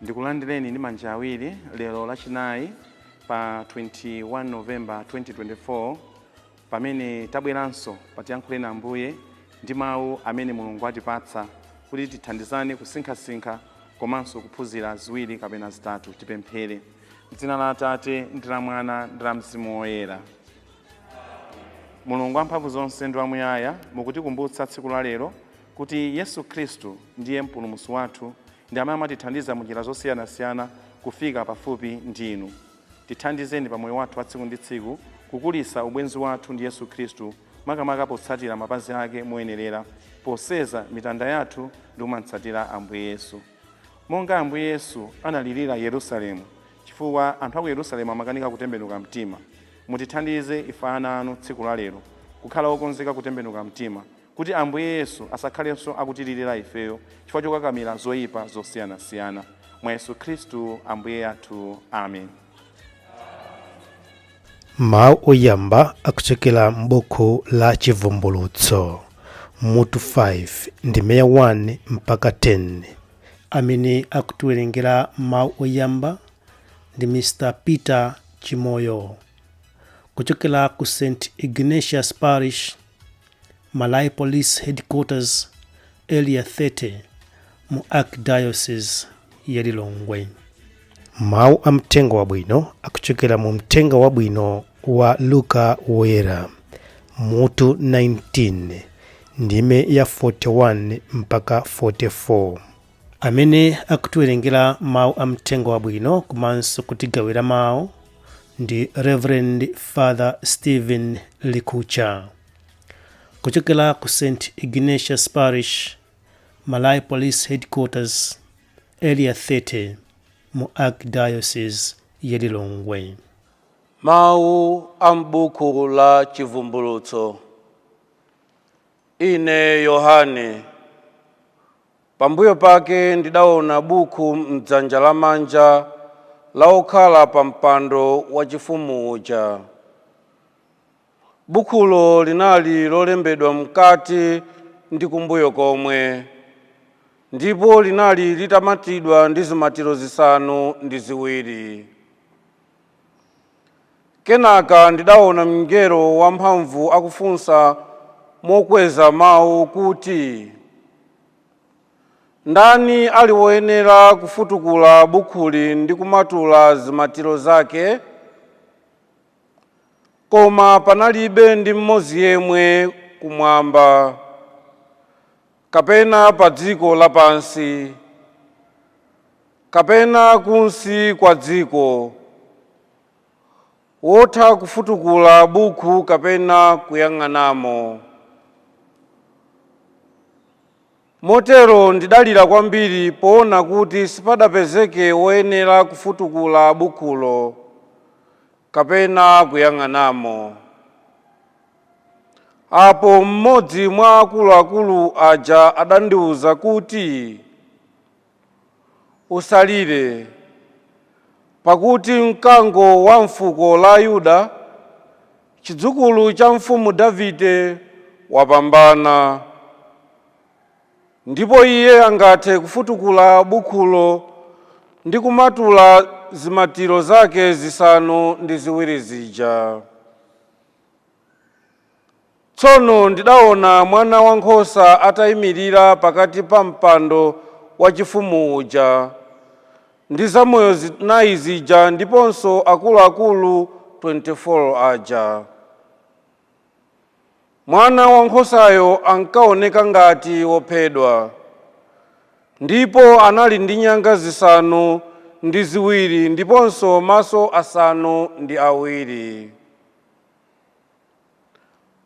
Ndikulandireni ndi manja awiri lero Lachinayi pa 21 November 2024, pamene tabweranso paTiyankhuleni Ambuye ndi mawu amene Mulungu atipatsa kuti tithandizane kusinkhasinkha komanso kuphunzira ziwiri kapena zitatu. Tipemphere. M'dzina la Atate ndi la Mwana ndi la Mzimu Woyera. Mulungu wamphamvu zonse ndi wamuyaya, mukutikumbutsa tsiku la lero kuti Yesu Khristu ndiye Mpulumutsi wathu ndi amene amatithandiza mu njira zosiyanasiyana kufika pafupi ndi inu. Tithandizeni pa moyo wathu wa tsiku ndi tsiku kukulitsa ubwenzi wathu ndi Yesu Khristu, makamaka potsatira mapazi ake moyenerera, posenza mitanda yathu ndi kumatsatira Ambuye Yesu. Monga Ambuye Yesu analirira Yerusalemu chifukwa anthu a ku Yerusalemu amakanika kutembenuka mtima, mutithandize ife ana anu tsiku la lero kukhala okonzeka kutembenuka mtima, kuti Ambuye Yesu asakhalenso akutilirira ifeyo chifukwa chokakamira zoyipa zosiyanasiyana. Mwa Yesu Khristu Ambuye athu. Amen. Mawu oyamba akuchokera m'buku la Chivumbulutso mutu 5 ndime ya 1 mpaka 10. Amene akutiwerengera mawu oyamba ndi Mr Peter Chimoyo kuchokera ku St Ignatius Parish, Malawi Police Headquarters, Area 30 mu Archdiocese ya Lilongwe. Mawu a Mthenga Wabwino akuchokera mu Mthenga Wabwino wa Luka Woyera mutu 19 ndime ya 41 mpaka 44. Amene akutiwerengera mawu a Mthenga Wabwino komanso kutigawira mawu ndi Reverend Father Stephen Likucha kuchokera ku St Ignatius Parish, Malawi Police Headquarters, Area 30 mu Archdiocese ya Lilongwe. Mawu a m'buku la Chivumbulutso. Ine Yohane, pambuyo pake ndidaona buku m'dzanja lamanja la wokhala pa mpando wachifumu uja. Bukhulo linali lolembedwa mkati ndi kumbuyo komwe, ndipo linali litamatidwa ndi zimatiro zisanu ndi ziwiri. Kenaka ndidaona mngelo wamphamvu akufunsa mokweza mawu kuti, "Ndani ali woyenera kufutukula bukhuli ndi kumatula zimatiro zake?" Koma panalibe ndi mmodzi yemwe kumwamba kapena pa dziko lapansi kapena kunsi kwa dziko wotha kufutukula bukhu kapena kuyang'anamo. Motero ndidalira kwambiri poona kuti sipadapezeke woyenera kufutukula bukhulo kapena kuyang'anamo. Apo mmodzi mwa akuluakulu aja adandiwuza kuti, "Usalire, pakuti Mkango wa mfuko la Yuda, chidzukulu cha Mfumu Davide, wapambana, ndipo iye angathe kufutukula bukhulo ndi kumatula zimatiro zake zisanu ndi ziwiri zija." Tsono ndidaona Mwana Wankhosa atayimirira pakati pa mpando wachifumu uja ndi zamoyo zinayi zija ndiponso akuluakulu 24 aja. Mwana Wankhosayo ankaoneka ngati wophedwa, ndipo anali ndi nyanga zisanu ndi ziwiri ndiponso maso asanu ndi awiri.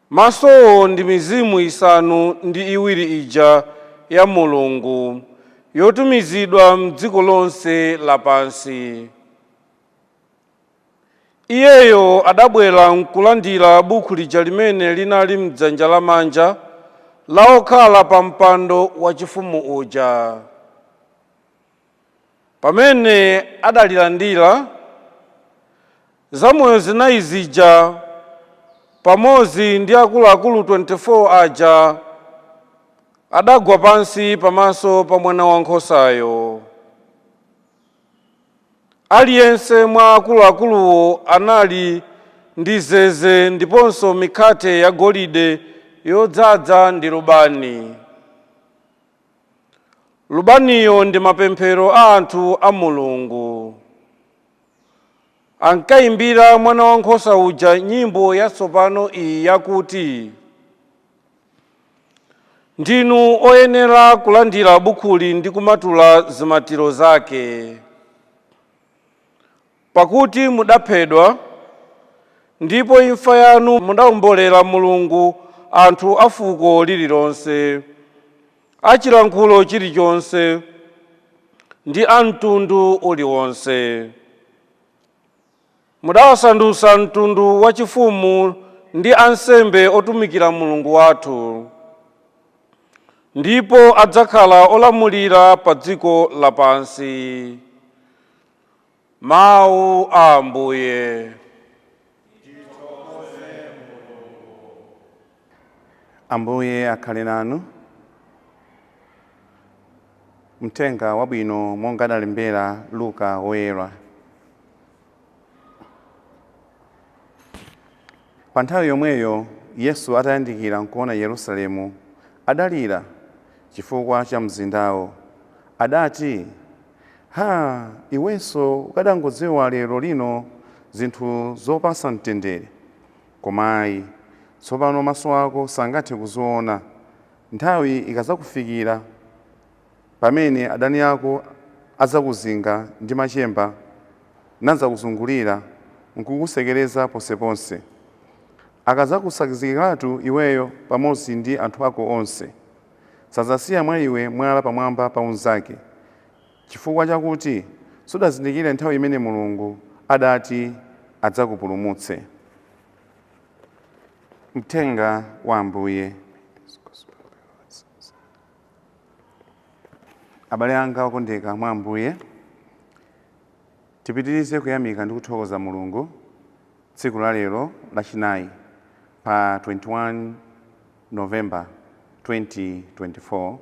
Masowo ndi mizimu isanu ndi iwiri ija ya Mulungu yotumizidwa m'dziko lonse lapansi. Iyeyo adabwera nkulandira buku lija limene linali m'dzanja lamanja la wokhala pa mpando wachifumu uja. Pamene adalilandira, zamoyo zinayi zija pamodzi ndi akuluakulu 24 aja adagwa pansi pamaso pa Mwana Wankhosayo. Aliyense mwa akuluakuluwo anali ndi zeze ndiponso mikhate yagolide yodzaza ndi lubani. Lubaniyo ndi mapemphero a anthu a Mulungu. Ankayimbira Mwana Wankhosa uja nyimbo yatsopano iyi yakuti: "Ndinu oyenera kulandira bukhuli ndi kumatula zimatiro zake, pakuti mudaphedwa, ndipo imfa yanu mudawombolera Mulungu anthu a fuko lililonse, achilankhulo chilichonse ndi a mtundu uliwonse. Mudawasandutsa mtundu wachifumu ndi ansembe otumikira Mulungu wathu, ndipo adzakhala olamulira pa dziko lapansi." Mawu a Ambuye. Ambuye akhale nanu. Mthenga wabwino monga adalembera Luka Woyera. Pa nthawi yomweyo Yesu atayandikira nkuona Yerusalemu, adalira chifukwa cha mzindawo. Adati, "Ha, iwenso ukadangodziwa lero lino zinthu zopatsa mtendere! Koma ayi, tsopano maso ako sangathe kuziona. Nthawi ikadzakufikira pamene adani ako adzakuzinga ndi machemba, nadzakuzungulira nkukusekereza ponseponse. Akadzakusakaziratu iweyo pamodzi ndi anthu ako onse, sadzasiya mwa iwe mwala pamwamba pa unzake, chifukwa chakuti sudazindikire nthawi imene Mulungu adati adzakupulumutse." Mthenga wa Ambuye. Abale anga okondeka mwa Ambuye, tipitirize kuyamika ndi kuthokoza Mulungu tsiku la lero Lachinayi pa 21 November 2024,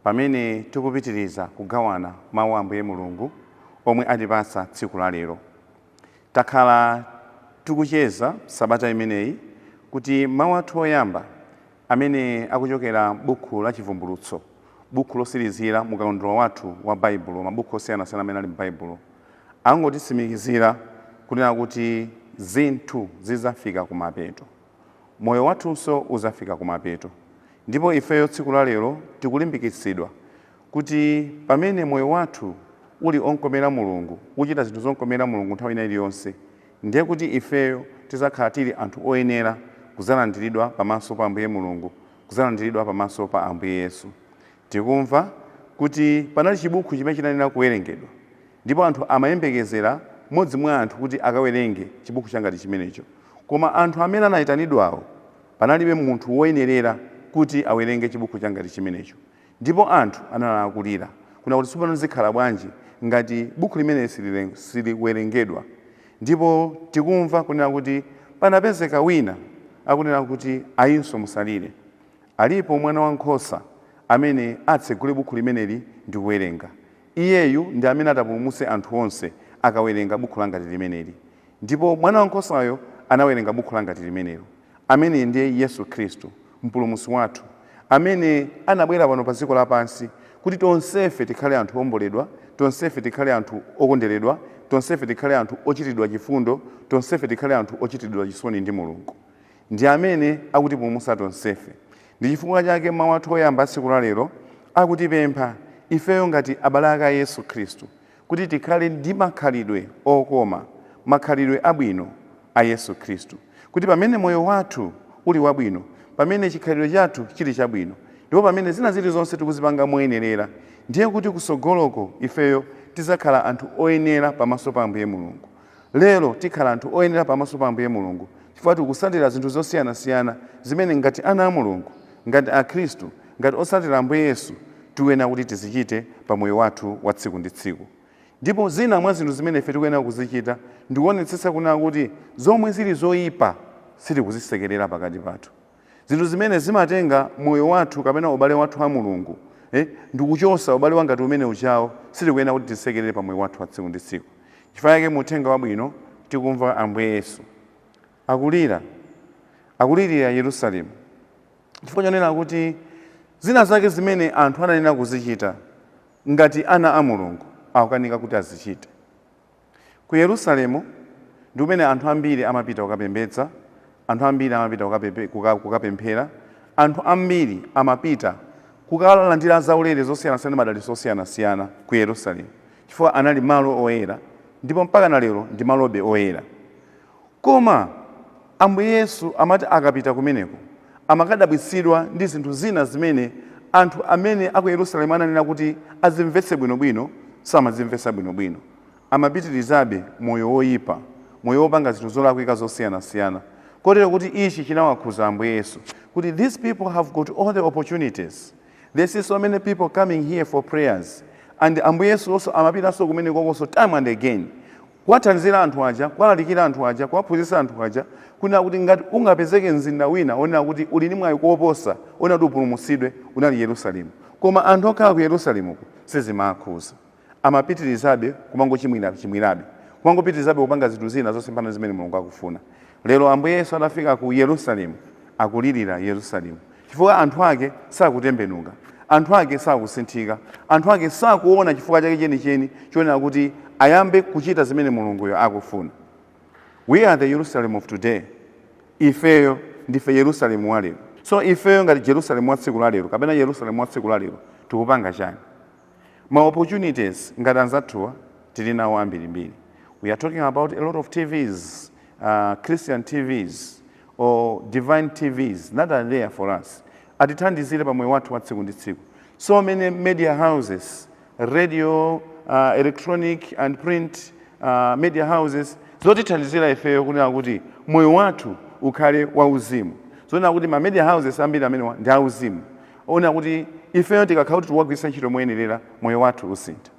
pamene tikupitiriza kugawana mawu a Ambuye Mulungu omwe atipatsa tsiku la lero. Takhala tikucheza sabata imeneyi kuti mawu athu oyamba amene akuchokera buku la Chivumbulutso, buku losirizira mukaundula wathu wa Baibulo, mabuku osiyanasiyana amene ali m'Baibulo, angotitsimikizira kunena kuti zinthu zidzafika kumapeto, moyo wathunso udzafika kumapeto. Ndipo ifeyo tsiku la lero tikulimbikitsidwa kuti pamene moyo wathu uli onkomera Mulungu, uchita zinthu zonkomera Mulungu nthawi ina iliyonse, ndiye kuti ifeyo tidzakhala tili anthu oyenera kudzalandiridwa pamaso pa Ambuye Mulungu, kudzalandiridwa pamaso pa Ambuye Yesu. Tikumva kuti panali chibuku chimene chinanena kuwerengedwa, ndipo anthu amayembekezera mmodzi mwa anthu kuti akawerenge chibuku changati chimenecho, koma anthu amene anayitanidwawo panalibe munthu woyenerera kuti awerenge chibuku changati chimenecho. Ndipo anthu analakulira kuna kuti tsopano zikhala bwanji ngati buku limene siliwerengedwa. Ndipo tikumva kunena kuti panapezeka wina akunena kuti ayinso musalire, alipo Mwana Wankhosa amene atsegule buku limeneli ndi kuwerenga. Iyeyu ndi amene atapulumutse anthu onse akawerenga buku langati limeneli. Ndipo Mwana Wankhosayo anawerenga buku langati limenelo, amene ndiye Yesu Khristu, Mpulumutsi wathu, amene anabwera pano pa dziko lapansi kuti tonsefe tikhale anthu owomboledwa, tonsefe tikhale anthu okonderedwa, tonsefe tikhale anthu ochitidwa chifundo, tonsefe tikhale anthu ochitidwa chisoni ndi Mulungu. Ndi amene akutipulumutsa tonsefe. Ndi chifukwa chake mawu athu oyamba tsiku la lero akutipempha ifeyo ngati abale ake a Yesu Khristu kuti tikhale ndi makhalidwe okoma, makhalidwe abwino a Yesu Khristu, kuti pamene moyo wathu uli wabwino, pamene chikhalidwe chathu chili chabwino, ndipo pamene zina zilizonse tikuzipanga moyenerera, ndiye kuti kusogoloko ifeyo tidzakhala anthu oyenera pamaso pa Ambuye Mulungu. Lero tikhala anthu oyenera pamaso pa Ambuye Mulungu chifukwa tikutsatira zinthu zosiyanasiyana zimene ngati ana a Mulungu, ngati Akhristu, ngati otsatira Ambuye Yesu tikuyenera kuti tizichite pa moyo wathu wa tsiku ndi tsiku. Ndipo zina mwa zinthu zimene ife tikuyenera kuzichita ndikuonetsetsa kunena kuti zomwe zili zoyipa sitikuzisekerera pakati pathu. Zinthu zimene zimatenga moyo wathu kapena ubale wathu wa Mulungu, ndikuchosa ubale wangati umene uchawo, sitikuyenera kuti tisekerere pa moyo wathu wa tsiku ndi tsiku. Chifukwa chake muthenga wabwino tikumva Ambuye Yesu akulira, akulirira Yerusalemu, chifukwa chonena kuti zina zake zimene anthu ananena kuzichita ngati ana a Mulungu akukanika kuti azichite. Ku Yerusalemu ndi kumene anthu ambiri amapita kukapembedza, anthu ambiri amapita kukapemphera, anthu ambiri amapita kukalandira zaulere zosiyanasiyana, madalitso osiyanasiyana ku Yerusalemu, chifukwa anali malo oyera, ndipo mpaka na lero ndi malobe oyera. Koma Ambuye Yesu amati akapita kumeneko amakadabwitsidwa ndi zinthu zina zimene anthu amene aku Yerusalemu ananena kuti azimvetse bwinobwino samazimvetsa bwinobwino. Amapitirizabe moyo woyipa, moyo wopanga zinthu zolakwika zosiyanasiyana, kotero kuti ichi chinawakhuza Ambuye Yesu kuti these people have got all the opportunities. They see so many people coming here for prayers, and Ambuye Yesu also amapitanso kumene kokonso time and again kuwathandizira anthu aja, kuwalalikira anthu aja, kuwaphunzitsa anthu aja, kunena kuti ngati ungapezeke mzinda wina onena kuti uli ndi mwayi koposa onena kuti upulumutsidwe, unali Yerusalemu. Koma anthu okhala ku Yerusalemuko sizimakhuza, amapitirizabe kumangochimwira chimwirabe, kumangopitirizabe kupanga zinthu zina zosemphana zimene Mulungu akufuna. Lero Ambuye Yesu adafika ku Yerusalemu, akulirira Yerusalemu chifukwa anthu ake sakutembenuka, anthu ake sakusinthika, anthu ake sakuona chifukwa chake chenicheni chonena kuti ayambe kuchita zimene Mulunguyo akufuna. We are the Jerusalem of today. Ifeyo ndife Yerusalemu wa lero. So ifeyo ngati Jerusalem wa tsiku la lero kapena Yerusalemu wa tsiku la lero, tikupanga chani? Ma opportunities ngati anzathuwa tili nawo ambirimbiri. We are talking about a lot of TVs, Christian TVs or divine TVs that are there for us, atithandizire pa moyo wathu wa tsiku ndi tsiku. So many media houses, radio, electronic and print media houses zotithandizira ifeyo kunena kuti moyo wathu ukhale wauzimu. Zonena kuti ma media houses ambiri amenewa ndi auzimu, onena kuti ifeyo tikakhala kuti tiwagwiritsa ntchito moyenerera, moyo wathu usintha.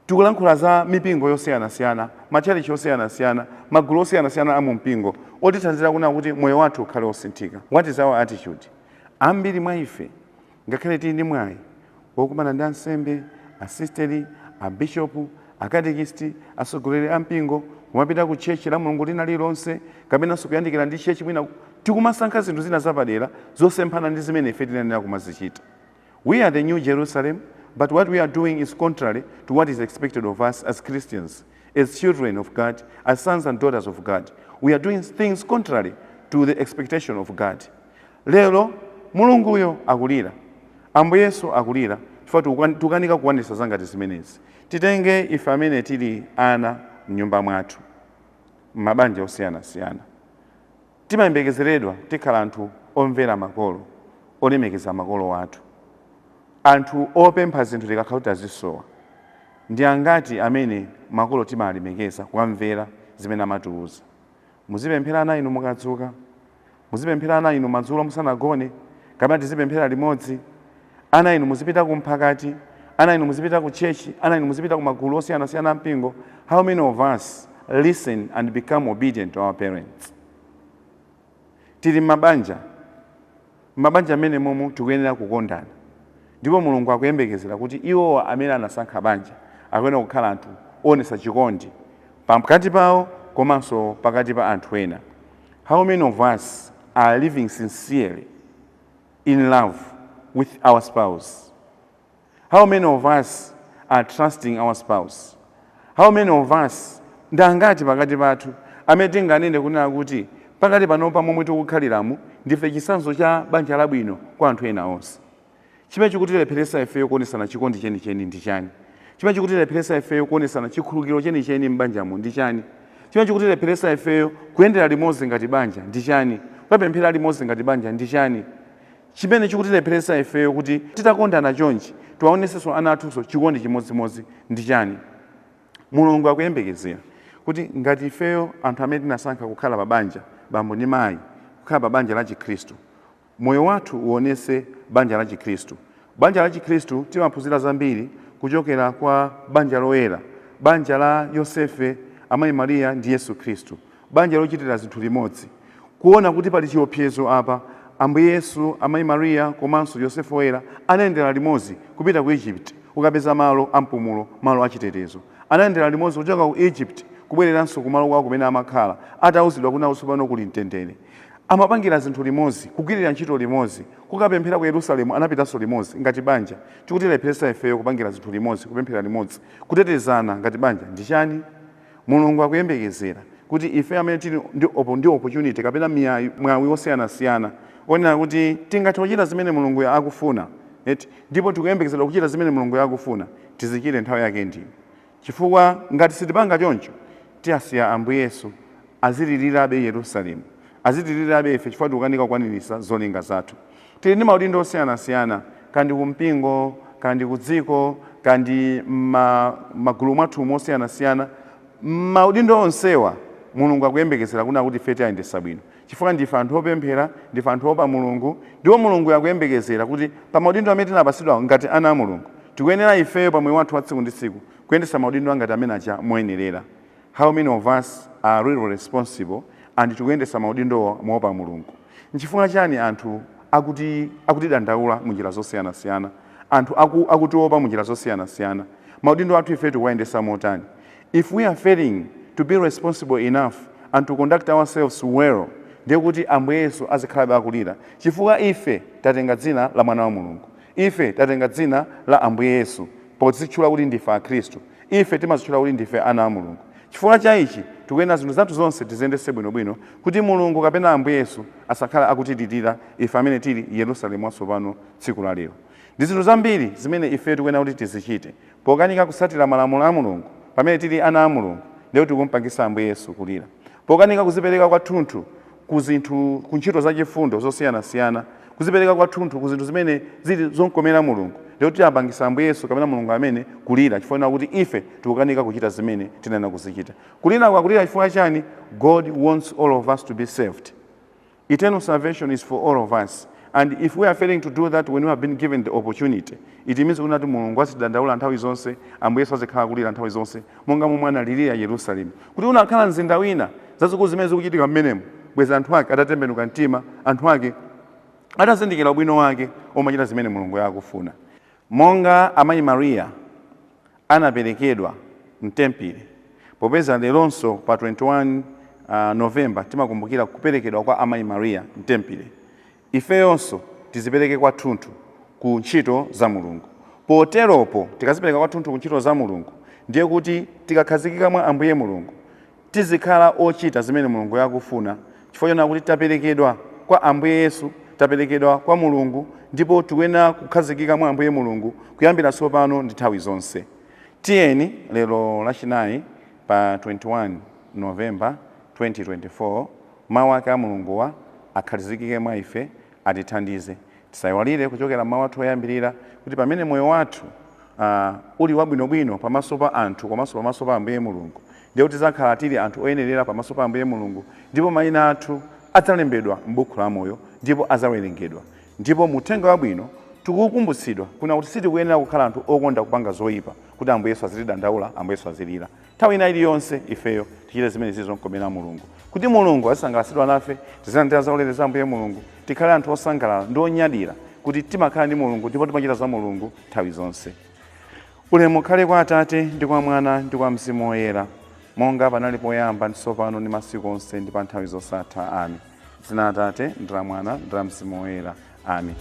Tikulankhula za mipingo yosiyanasiyana, matchalichi osiyanasiyana, magulu osiyanasiyana a mu mpingo otithandizira kunena kuti moyo wathu ukhale osinthika. What is our attitude? Ambiri mwa ife, ngakhale tili ndi mwayi wokumana ndi ansembe, asisteri, abishopu, akatekisti, atsogoleri a mpingo, kumapita ku church la Mulungu lina lililonse kapenanso kuyandikira ndi church mwina, tikumasankha zinthu zina zapadera zosemphana ndi zimene ife tinayenera kumazichita. We are the new Jerusalem, but what we are doing is contrary to what is expected of us as Christians, as children of God, as sons and daughters of God. We are doing things contrary to the expectation of God. Lero Mulunguyo akulira, Ambuye Yesu akulira chifukwa tikukanika kukwanitsa zangati zimenezi. Titenge ife amene tili ana mnyumba mwathu, m'mabanja osiyanasiyana, timayembekezeredwa tikhala anthu omvera makolo, olemekeza makolo athu, anthu opempha zinthu tikakhala kuti tazisowa. Ndi angati amene makolo timalemekeza, kuwamvera zimene amatiuza? Muzipemphera ana inu mukadzuka, muzipemphera ana inu madzulo musanagone, kapena tizipemphera limodzi. Ana inu muzipita kumphakati, ana inu muzipita ku church, ana inu muzipita ku magulu osiyanasiyana a mpingo. How many of us listen and become obedient to our parents? Tili m'mabanja, m'mabanja amene momo tikuyenera kukondana, ndipo Mulungu akuyembekezera kuti iwowa amene anasankha banja akuyenera kukhala anthu oonetsa chikondi pakati pawo komanso pakati pa anthu ena. How many of us are living sincerely in love with our spouse? How many of us are trusting our spouse? How many of us, ndangati pakati pathu amene tinganene kunena kuti pakati panopa momwe tikukhaliramu ndife chitsanzo cha banja labwino kwa anthu ena onse? Chimene chikutilepheresa ifeyo kuonesana chikondi chenicheni ndi chani? Chimene chikutilepheresa ifeyo kuonesana chikhulupiriro chenicheni m'banjamo ndi chani? Chimene chikutilepheresa ifeyo kuyendera limodzi ngati banja ndi chani? Kukapemphera limodzi ngati banja ndi chani? Chimene chikutilepheresa ifeyo kuti titakondana chonchi tiwaonesenso ana athunso chikondi chimodzimodzi ndi chani? Mulungu akuyembekezera kuti ngati ifeyo anthu amene tinasankha kukhala pa banja, bambo ndi mayi, kukhala pa banja la Chikhristu, moyo wathu uonese banja la Chikhristu. Banja la Chikhristu timaphunzira zambiri kuchokera kwa banja loyera, banja la Yosefe, amayi Mariya ndi Yesu Khristu, banja lochitira zinthu limodzi. Kuona kuti pali chiopsezo apa, Ambuye Yesu, amayi Mariya komanso Yosefe woyera anayendera limodzi kupita ku Egypt kukapeza malo ampumulo, malo achitetezo. Anayendera limodzi kuchoka ku Egypt kubwereranso kumalo kwawo kumene amakhala, atauzidwa kuti tsopano kuli mtendere. Amapangira zinthu limodzi, kugwirira ntchito limodzi, kukapemphera ku Yerusalemu anapitanso limodzi ngati banja. Chikutilepheretsa ifeyo kupangira zinthu limodzi, kupemphera limodzi, kutetezana ngati banja ndi chani? Mulungu akuyembekezera kuti ife amene tili ndi opportunity kapena mwayi wosiyanasiyana onena kuti tingathe kuchita zimene Mulungu akufuna, eti, ndipo tikuyembekezera kuchita zimene Mulungu akufuna, tizichite nthawi yake ndino, chifukwa ngati sitipanga choncho, tiyasiya Ambuye Yesu azilirirabe Yerusalemu, azitilirirabe ife, chifukwa tikukanika kukwaniritsa zolinga zathu. Tili ndi maudindo osiyanasiyana, kandi kumpingo, kandi ku dziko, kandi magulu mwathu mosiyanasiyana. Maudindo onsewa Mulungu akuyembekezera kuna kuti ife tiyayendesa bwino, chifukwa ndife anthu opemphera, ndife anthu opa Mulungu. Ndipo Mulungu akuyembekezera kuti pa maudindo amene tinapasidwa ngati ana a Mulungu, tikuyenera ifeyo pa moyo wathu wa tsiku ndi tsiku kuyendesa maudindo angati amene aja moyenerera. How many of us are really responsible and tikuyendesa maudindowo moopa Mulungu? Nchifukwa chani anthu akuti akutidandaula munjira zosiyanasiyana, anthu akutiopa munjira zosiyanasiyana? Maudindo athu ife tikuwayendesa motani? If we are failing to be responsible enough and to conduct ourselves well, ndiye kuti Ambuye Yesu azikhalabe akulira, chifukwa ife tatenga dzina la mwana wa Mulungu, ife tatenga dzina la Ambuye Yesu podzitchula kuti ndife Akhristu, ife timazitchula kuti ndife ana a Mulungu. Chifukwa cha ichi, tikuyenera zinthu zathu zonse tiziyendese bwinobwino kuti Mulungu kapena Ambuye Yesu asakhale akutilirira ife amene tili Yerusalemu watsopano tsiku la lero. Ndi zinthu zambiri zimene ife tikuyenera kuti tizichite. Pokanika kutsatira malamulo a Mulungu pamene tili ana a Mulungu, ndiye kuti tikumpangisa Ambuye Yesu kulira. Pokanika kuzipereka kwathunthu ku zinthu, ku ntchito zachifundo zosiyanasiyana, kuzipereka kwathunthu ku zinthu zimene zili zonkomera Mulungu, ndiye kuti tiyapangisa Ambuye Yesu kapena Mulungu amene kulira, chifukwa kuti ife tikukanika kuchita zimene tinena kuzichita. Kulira kwakulira chifukwa chani? God wants all of us to be saved. Eternal salvation is for all of us, and if we are failing to do that when we have been given the opportunity, it means kuti Mulungu azidandaula nthawi zonse, Ambuye Yesu azikhala kulira nthawi zonse, monga momwe analirira Yerusalemu, kuti unakhala mzinda wina, zazikulu zimene zikuchitika mmenemo, bweza anthu ake atatembenuka mtima, anthu ake atazindikira ubwino wake omachita zimene Mulungu akufuna. Monga amayi Mariya anaperekedwa mtempere, popeza leronso pa 21 Novemba timakumbukira kuperekedwa kwa amayi Mariya mtempere, ifeyonso tizipereke kwathunthu ku ntchito za Mulungu. Poteropo, tikazipereka kwathunthu ku ntchito za Mulungu, ndiye kuti tikakhazikika mwa Ambuye Mulungu, tizikhala ochita zimene Mulungu akufuna, chifukwa chona kuti taperekedwa kwa Ambuye Yesu, taperekedwa kwa Mulungu, ndipo tikuyenera kukhazikika mwa Ambuye Mulungu kuyambira tsopano ndi nthawi zonse. Tiyeni lero Lachinayi pa 21 Novemba 2024, mawu ake a Mulunguwa akhazikike mwa ife, atithandize. Tisayiwalire kuchokera mawu athu oyambirira kuti pamene moyo wathu uli wabwinobwino pamaso pa anthu komanso pamaso pa Ambuye Mulungu, ndiye kuti tizakhala tili anthu oyenerera pamaso pa Ambuye Mulungu, ndipo mayina athu adzalembedwa m'buku la moyo ndipo adzawerengedwa. Ndipo muthenga wabwino tikukumbutsidwa kuna kuti sitikuyenera kukhala anthu okonda kupanga zoyipa kuti Ambuye Yesu azitidandaula, Ambuye Yesu azilira. Nthawi ina iliyonse ifeyo tichite zimene zili zomkomera Mulungu, kuti Mulungu azisangalatsidwa nafe, tizilandira zaulere za Ambuye Mulungu, tikhale anthu osangalala ndi onyadira kuti timakhala ndi Mulungu ndipo timachita za Mulungu nthawi zonse. Ulemu ukhale kwa Atate ndi kwa Mwana ndi kwa Mzimu Woyera, monga panali poyamba, ndi tsopano, ndi masiku onse, ndi pa nthawi zosatha. Amen. Dzina la Atate ndi la Mwana ndi la Mzimu Woyera. Amen.